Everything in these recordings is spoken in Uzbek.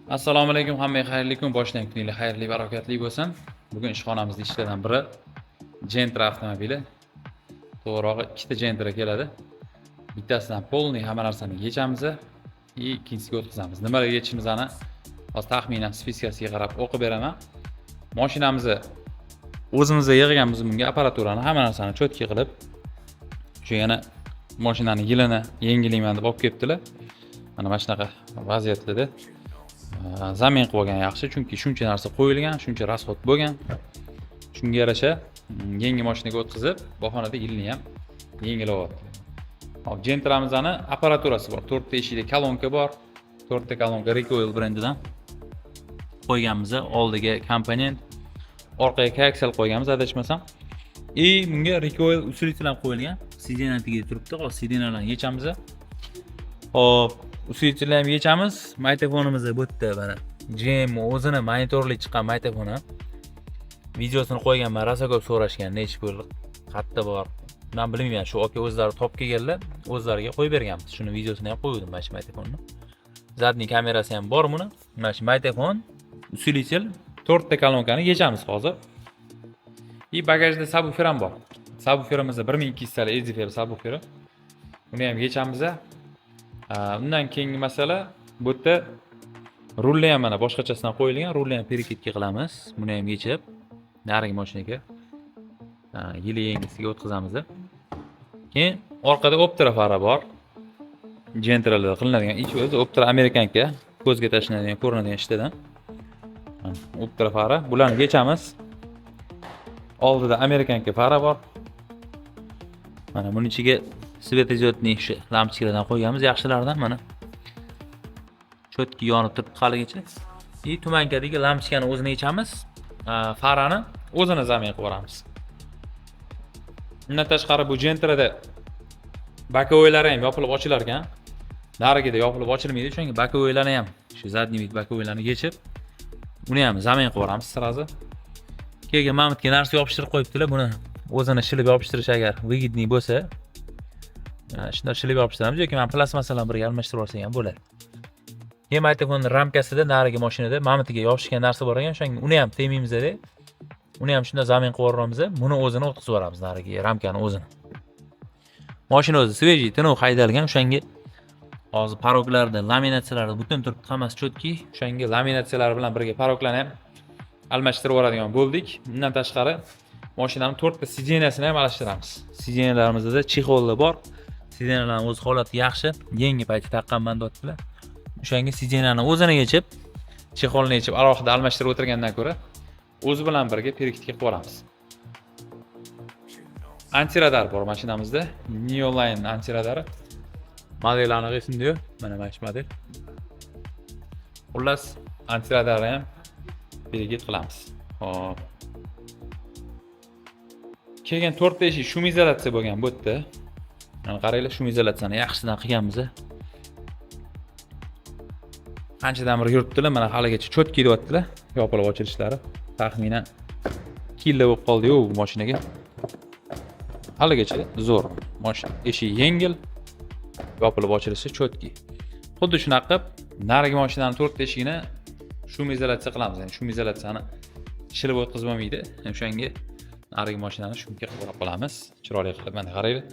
Assalomu alaykum, hammaga xayrli kun, boshdan kuninglar xayrli, barakatli bo'lsin. Bugun ishxonamizda ishlardan biri Gentra avtomobili. To'g'rirog'i, ikkita Gentra keladi. Bittasidan полный hamma narsani yechamiz и ikkinchisiga o'tkazamiz. Nimalarga yechishimizni hozir taxminan списка siga qarab o'qib beraman. Mashinamizni o'zimizda yig'ganmiz, bunga apparaturani, hamma narsani чётко qilib, o'sha yana mashinani yilini yangilayman deb olib kelibdilar. Mana shunaqa vaziyatlarda замена qilib olgan yaxshi, chunki shuncha narsa qo'yilgan, shuncha расход bo'lgan. Shunga yarasha yangi mashinaga o'tkazib, bahonada yilni ham yangilayapti. Hop, Gentramizni apparaturasi bor. To'rtta eshikda kolonka bor. To'rtta kolonka Recoil brendidan qo'yganmiz. Oldiga komponent, orqaga коаксиал qo'yganmiz, adashmasam. И bunga Recoil усилитель ham qo'yilgan. Сиденье tagida turibdi. Hozir сиденье larni yechamiz. Hop, усилитель ham yechamiz. Magnitofonimiz bu yerda, mana, GM o'zini monitorli chiqqan magnitofoni. Videosini qo'yganman, rosa ko'p so'rashgan, nechi pul, qayerda bor. Men bilmayman, shu aka o'zlari topib kelganlar, o'zlariga qo'yib berganmiz. Shuni videosini ham qo'ydim, mana shu magnitofonni. Задний kamerasi ham bor buni. Mana shu magnitofon, усилитель, to'rtta kolonkani yechamiz hozir. И bagajda subwoofer ham bor. Subwooferimizda 1200 tali Edifier subwooferi. Uni ham yechamiz. Undan keyingi masala, bu yerda rulli ham mana boshqachasidan qo'yilgan, rulni ham перекидка qilamiz. Buni ham yechib, narigi mashinaga, yili yangisiga o'tkazamiz. Keyin orqada Optra fara bor. Gentralarda qilinadigan ish o'zi Optra, американка, ko'zga tashlanadigan, ko'rinadigan ishlardan. Optra fara, bularni yechamiz. Oldida американка fara bor. Mana buning ichiga светодиодный o'sha lampochkalardan qo'yganmiz, yaxshilaridan mana. Чётко yonib turibdi haligacha. И туманка dagi lampochkani o'zini yechamiz. Farani o'zini замена qilib yuboramiz. Undan tashqari, bu Gentrada боковой lari ham yopilib ochilar ekan. Narigida yopilib ochilmaydi, chunki боковой larni ham, shu задний вид боковой larni yechib, uni ham замена qilib yuboramiz сразу. Keyin mamutga narsa yopishtirib qo'yibdilar, buni o'zini shilib yopishtirish agar выгодный bo'lsa, shunday shilib yopishtiramiz yoki mana plastmassa bilan birga almashtirib olsak ham bo'ladi. Keyin magnitofonni ramkasida narigi mashinada mamutiga yopishgan narsa bor ekan, o'shanga uni ham tegmaymizda, uni ham shunday замена qilib yuboramiz, buni o'zini o'tkazib yuboramiz narigi ramkani o'zini. Mashina o'zi свежий, tiniq haydalgan, o'shanga hozir порог larda, laminatsiyalarda butun turibdi, hammasi чётко. O'shanga laminatsiyalar bilan birga порог larni ham almashtirib yuboradigan bo'ldik. Undan tashqari, mashinani to'rtta сиденья sini ham almashtiramiz. Сиденья larimizda чехол lar bor. Сиденья larning o'zi holati yaxshi, yangi payti taqqanman deyaptilar. O'shanga сиденья ni o'zini yechib, чехол ni yechib, alohida almashtirib o'tirgandan ko'ra o'zi bilan birga перекидка qilib yuboramiz. Антирадар bor mashinamizda. Neoline antiradari. Model aniq esimda yo'q. Mana shu model. Xullas, antiradarni ham перекид qilamiz. Hop. Keyin to'rtta eshik шумоизоляция bo'lgan bu yerda. Mana qaranglar, шумоизоляция ni yaxshisidan qilganmiz. Qanchadan beri yuribdilar, mana haligacha чётко deyaptilar, yopilib ochilishlari. Taxminan 2 yilda bo'lib qoldi-yu bu mashinaga. Haligacha zo'r. Mashina eshigi yengil, yopilib ochilishi чётко. Xuddi shunaqa qilib, narigi mashinani to'rtta eshigini шумоизоляция qilamiz. Ya'ni шумоизоляция ni shilib o'tkazib bo'lmaydi. O'shanga narigi mashinani шумка qilib olib qolamiz. Chiroyli qilib, mana qaranglar.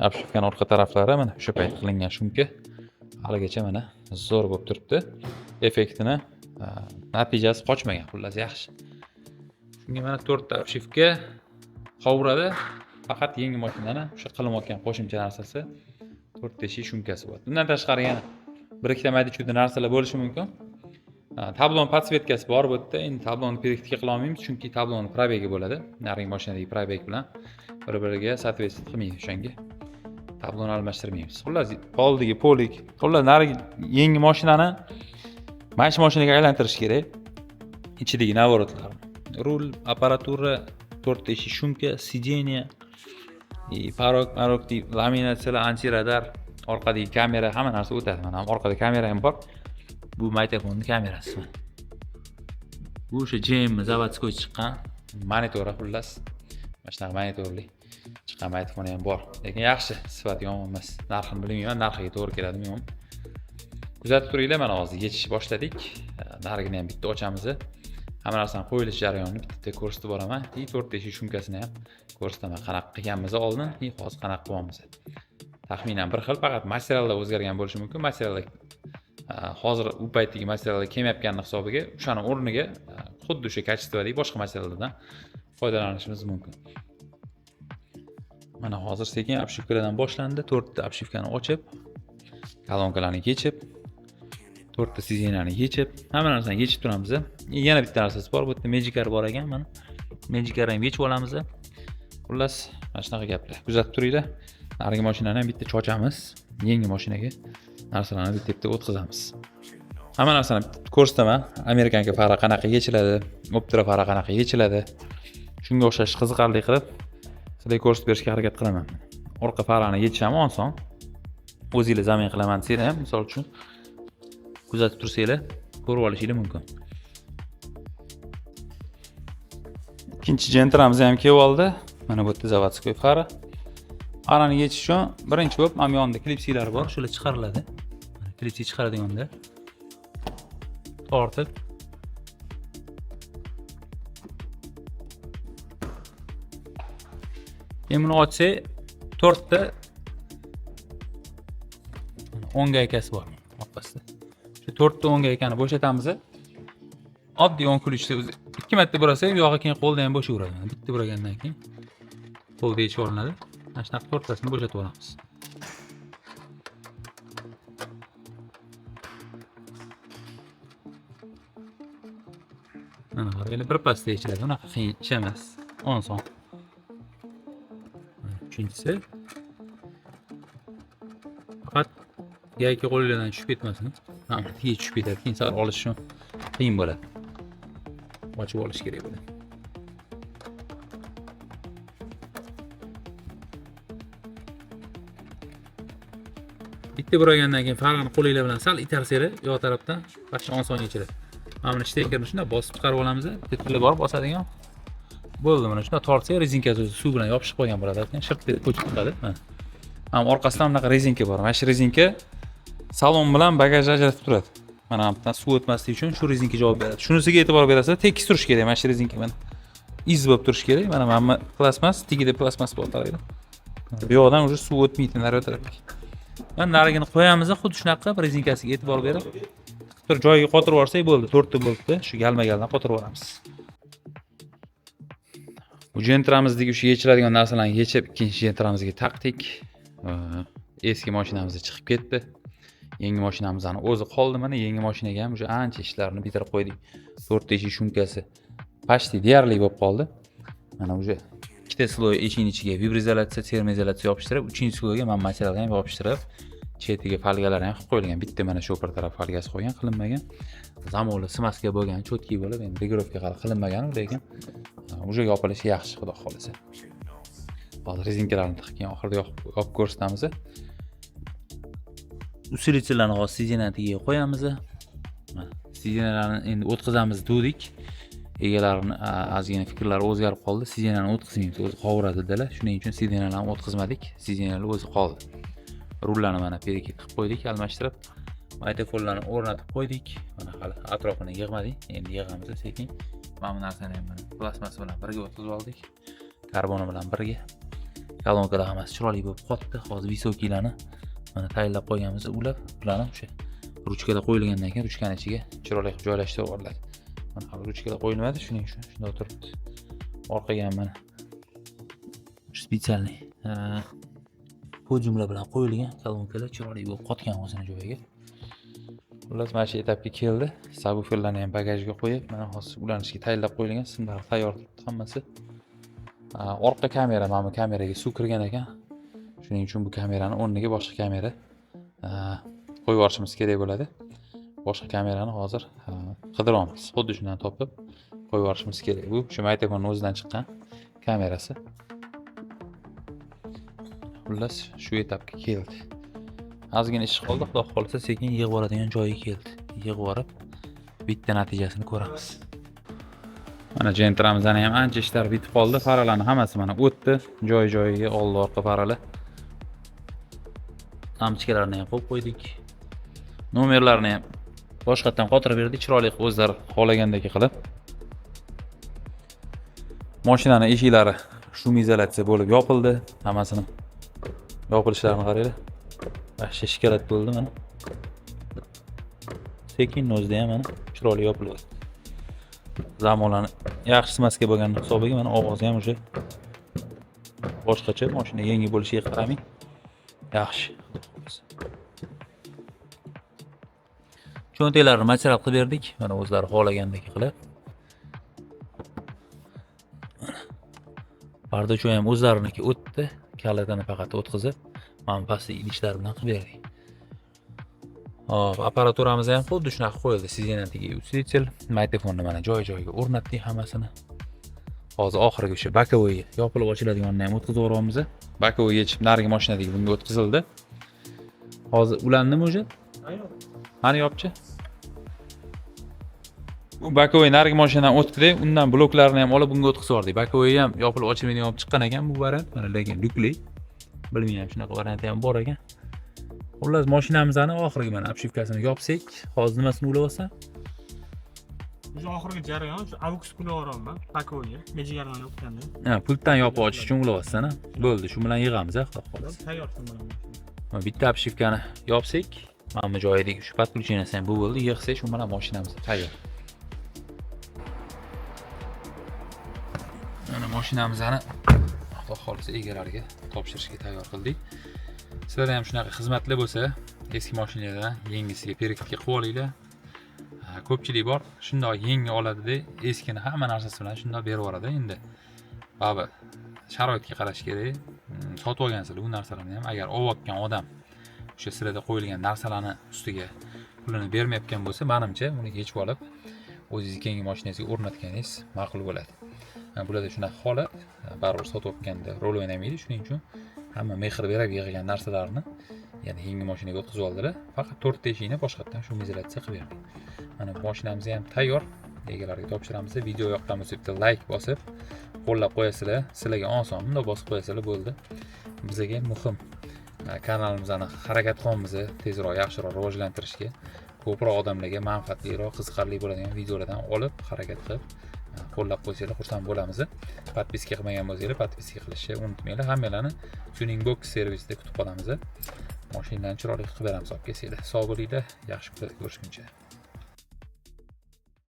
Обшивка ni orqa taraflari mana o'sha payt qilingan шумка. Haligacha mana zo'r bo'lib turibdi. Effektini natijasi qochmagan, xullas yaxshi. Shunga mana to'rtta обшивка qovuradi. Faqat yangi mashinani o'sha qilinayotgan qo'shimcha narsasi to'rtta eshik шумка si bo'ladi. Undan tashqari, yana bir ikkita mayda chuyda narsalar bo'lishi mumkin. Tablon подсветка si bor bu yerda. Endi tablonni перекидка qila olmaymiz, chunki tabloni пробег i bo'ladi. Narigi mashinadagi пробег bilan bir-biriga соответствовать qilmaydi, o'shanga tabloni almashtirmaymiz. Xullas, oldigi полик, xullas, narigi yangi mashinani mana shu mashinaga aylantirish kerak. Ichidagi наворот lar. Rul, apparatura, to'rtta eshik шумка, сиденье, и порог, marok, laminatsiyalar, антирадар, orqadagi kamera, hamma narsa o'tadi. Mana orqada kamera ham bor. Bu magnitofonni kamerasi. Bu o'sha GM заводской chiqqan monitori, xullas. Mana shunaqa monitorli chiqqan magnitofoni ham bor. Lekin yaxshi, sifati yomon emas. Narxini bilmayman, narxiga to'g'ri keladimi, yo'qmi. Kuzatib turinglar, mana hozir yechishni boshladik. Narigini ham bitta ochamiz. Hamma narsani qo'yilish jarayonini bitta ko'rsatib boraman. И to'rtta eshik shumkasini ham ko'rsataman. Qanaqa qilganmiz oldin, и hozir qanaqa qilyapmiz. Taxminan bir xil, faqat materiallar o'zgargan bo'lishi mumkin. Materiallar hozir u paytdagi materiallar kelmayotganini hisobiga o'shani o'rniga xuddi o'sha kачестводagi boshqa materiallardan foydalanishimiz mumkin. Mana hozir sekin обшивkalardan boshlandi. To'rtta обшивкani ochib, kolonkalarni yechib, to'rtta сиденьяni yechib, hamma narsani yechib turamiz. Yana bitta narsasi bor, bu yerda Magicar bor ekan, mana. Magicar ham yechib olamiz. Xullas, mana shunaqa gaplar. Kuzatib turinglar. Narigi mashinani ham bitta chochamiz. Yangi mashinaga narsalarni bitta-bitta o'tkazamiz. Hamma narsani ko'rsataman. Американка fara qanaqa yechiladi, Optra fara qanaqa yechiladi. Shunga o'xshash qiziqarli qilib sizlarga ko'rsatib berishga harakat qilaman. Orqa farani yechish ham oson. O'zinglar замена qilaman desanglar ham, misol uchun kuzatib tursanglar, ko'rib olishinglar mumkin. Ikkinchi Gentramiz ham kelib oldi. Mana bu yerda заводской fara. Farani yechish uchun birinchi bo'lib mana bu yonida klipsilar bor, shular chiqariladi. Mana klipsi chiqaradiganda tortib keyin buni ochsak, to'rtta o'ng gaykasi bor orqasida. Shu to'rtta o'ng gaykani bo'shatamiz. Oddiy o'ng ключda o'zi 2 marta burasak, u yog'i keyin qo'lda ham bo'shaveradi. Mana bitta buragandan keyin qo'lda yechib olinadi. Mana shunaqa to'rttasini bo'shatib olamiz. Mana qaranglar, bir pasda yechiladi. Unaqa qiyin ish emas. Oson. Uchinchisi. Faqat gayka qo'linglardan tushib ketmasin. Ha, tegi tushib ketadi. Keyin sal olish uchun qiyin bo'ladi. Ochib olish kerak bo'ladi. Bitta buragandan keyin farani qo'linglar bilan sal itarsanglar, yoq tarafdan barcha oson yechiladi. Mana buni shtekerni shunday bosib chiqarib olamiz. Bitta tili bor bosadigan. Bo'ldi, mana shunday tortsak, rezinkasi o'zi suv bilan yopishib qolgan bo'ladi. Shirt deb ko'chib chiqadi. Mana. Ham orqasidan bunaqa rezinka bor. Mana shu rezinka salon bilan bagajni ajratib turadi. Mana bu yerdan suv o'tmasligi uchun shu rezinka javob beradi. Shunisiga e'tibor berasizlar, tekis turishi kerak mana shu rezinka mana. Iz bo'lib turishi kerak. Mana bu plastmas, tagida plastmas bor qaranglar. Bu yoqdan уже suv o'tmaydi nari tarafga. Mana narigini qo'yamiz, xuddi shunaqa qilib rezinkasiga e'tibor berib, bir joyiga qotirib yuborsak bo'ldi. To'rtta boltni shu galma-galdan qotirib yuboramiz. Bu Gentramizdagi o'sha yechiladigan narsalarni yechib, ikkinchi Gentramizga taqdik. Eski mashinamiz chiqib ketdi. Yangi mashinamizni o'zi qoldi mana. Yangi mashinaga ham o'sha ancha ishlarni bitirib qo'ydik. To'rtta eshik shumkasi почти deyarli bo'lib qoldi. Mana уже ikkita слой eshikning ichiga vibroizolyatsiya, termoizolyatsiya yopishtirib, uchinchi слойga mana materialni ham yopishtirib, chetiga folgalar ham qilib qo'yilgan. Bitta mana shu bir taraf folgasi qo'ygan, qilinmagan. Zamoli smaska bo'lgan, cho'tki bo'lib, endi регулировка hali qilinmagan, lekin уже yopilishi yaxshi, xudo xolasa. Hozir rezinkalarni tiqib keyin oxirida yopib ko'rsatamiz. Усилительlarni hozir сиденья tagiga qo'yamiz. Mana сиденьяlarni endi o'tkazamiz dedik. Egalarini ozgina fikrlari o'zgarib qoldi. Сиденьяni o'tkazmaymiz, o'zi qovuradi dedilar. Shuning uchun сиденьяlarni o'tkazmadik. Сиденьяlar o'zi qoldi. Rullarni mana перекид qilib qo'ydik, almashtirib. Magnitofonlarni o'rnatib qo'ydik. Mana hali atrofini yig'madik. Endi yig'amiz sekin. Mana bu narsani ham mana plastmassa bilan birga o'tkazib oldik. Karboni bilan birga. Kolonkalar hammasi chiroyli bo'lib qotdi. Hozir высокийlarni mana tayinlab qo'yganmiz, ulab, ularni o'sha ruchkalar qo'yilgandan keyin ruchkani ichiga chiroyli qilib joylashtirib yuboriladi. Mana hali ruchkalar qo'yilmadi, shuning uchun shunday turibdi. Orqaga ham mana специальный podiumlar bilan qo'yilgan kolonkalar chiroyli bo'lib qotgan o'zini joyiga. Xullas, mana shu etapga keldi. Subwooferlarni ham bagajga qo'yib, mana hozir ulanishga tayyorlab qo'yilgan, simlar tayyor turibdi hammasi. Orqa kamera, mana bu kameraga suv kirgan ekan. Shuning uchun bu kamerani o'rniga boshqa kamera qo'yib yuborishimiz kerak bo'ladi. Boshqa kamerani hozir qidiryapmiz. Xuddi shundan topib qo'yib yuborishimiz kerak. Bu shu magnitofonning o'zidan chiqqan kamerasi. Xullas, shu etapga keldi. Ozgina ish qoldi, xudo xolasa sekin yig'ib yuboradigan joyi keldi. Yig'ib yuborib, bitta natijasini ko'ramiz. Mana Gentramizni ham ancha ishlar bitib qoldi. Faralarni hammasi mana o'tdi. Joy-joyiga oldi orqa faralar. Lampochkalarni ham qo'yib qo'ydik. Nomerlarni ham boshqatdan qotirib berdik, chiroyli qilib o'zlari xohlagandek qilib. Mashinani eshiklari шумоизоляция bo'lib yopildi. Hammasini yopilishlarini qaranglar. Вообще шоколад bo'ldi mana. Sekin o'zida ham mana chiroyli yopilyapti. Zamonlarni yaxshi смазка bo'lgani hisobiga mana ovozi ham уже boshqacha, mashina yangi bo'lishiga qaramay yaxshi. Xudo xohlasa. Cho'ntaklarini material qilib berdik. Mana o'zlari xohlagandek qilib. Бардачок ham o'zlariniki o'tdi. Kalitini faqat o'tkazib, mana pastki idishlar bilan qilib berdik. Hop, apparaturamiz ham xuddi shunaqa qo'yildi. Сиденье tagiga усилитель, magnitofonni mana joy-joyiga o'rnatdik hammasini. Hozir oxirgi o'sha боковой yopilib ochiladiganini ham o'tkazib yuboryapmiz. Боковой yechib narigi mashinadagi bunga o'tkazildi. Hozir ulandimi уже? Qani yopchi? Bu боковой narigi mashinadan o'tdi, undan bloklarni ham olib bunga o'tkazib yubordik. Боковой ham yopilib ochilmaydigan olib chiqqan ekan bu variant. Mana lekin lyukli. Bilmayman, shunaqa varianti ham bor ekan. Xullas, mashinamizni oxirgi mana обшивка sini yopsak, hozir nimasini ulayapsan? O'sha oxirgi jarayon shu AUX ulayapman, боковой ga, mejigardan yopganda. Ha, pultdan yopib ochish uchun ulayapsan, ha? Bo'ldi, shu bilan yig'amiz, ha, xudo xohlasa. Tayyor shu bilan. Mana bitta обшивка ni yopsak, mana bu joyidagi shu подключение si ham bu bo'ldi, yig'sak, shu bilan mashinamiz tayyor. Mana mashinamizni xudo xohlasa egalariga topshirishga tayyor qildik. Sizlarda ham shunaqa xizmatlar bo'lsa, eski mashinalardan yangisiga перекидка qilib olinglar. Ha, ko'pchilik bor, shundoq yangi oladida, eskini hamma narsasi bilan shundoq berib yuboradi endi. Baribir sharoitga qarash kerak. Sotib olgansizlar bu narsalarni ham agar olayotgan odam o'sha sizlarda qo'yilgan narsalarni ustiga pulini bermayotgan bo'lsa, menimcha uni yechib olib o'zingiz keyingi mashinangizga o'rnatganingiz ma'qul bo'ladi. Ha, bularda shunaqa holat, baribir sotayotganda rol o'ynamaydi, shuning uchun hamma mehr berib yig'gan narsalarni yana yangi mashinaga o'tkazib oldilar. Faqat to'rtta eshikni boshqatdan шумоизоляция qilib berdik. Mana mashinamiz ham tayyor, egalariga topshiramiz. Video yoqqan bo'lsa bitta like bosib qo'llab qo'yasizlar. Sizlarga oson, bundoq bosib qo'yasizlar bo'ldi. Bizga muhim kanalimizni harakat qilyapmiz tezroq, yaxshiroq rivojlantirishga, ko'proq odamlarga manfaatliroq, qiziqarli bo'ladigan videolardan olib harakat qilib qo'llab qo'ysanglar xursand bo'lamiz. Подписка qilmagan bo'lsanglar, подписка qilishni unutmanglar. Hammanglarni Tuning Box servisida kutib qolamiz. Mashinalarni chiroyli qilib beramiz olib kelsanglar. Sog' bo'linglar, yaxshi kunlarda ko'rishguncha.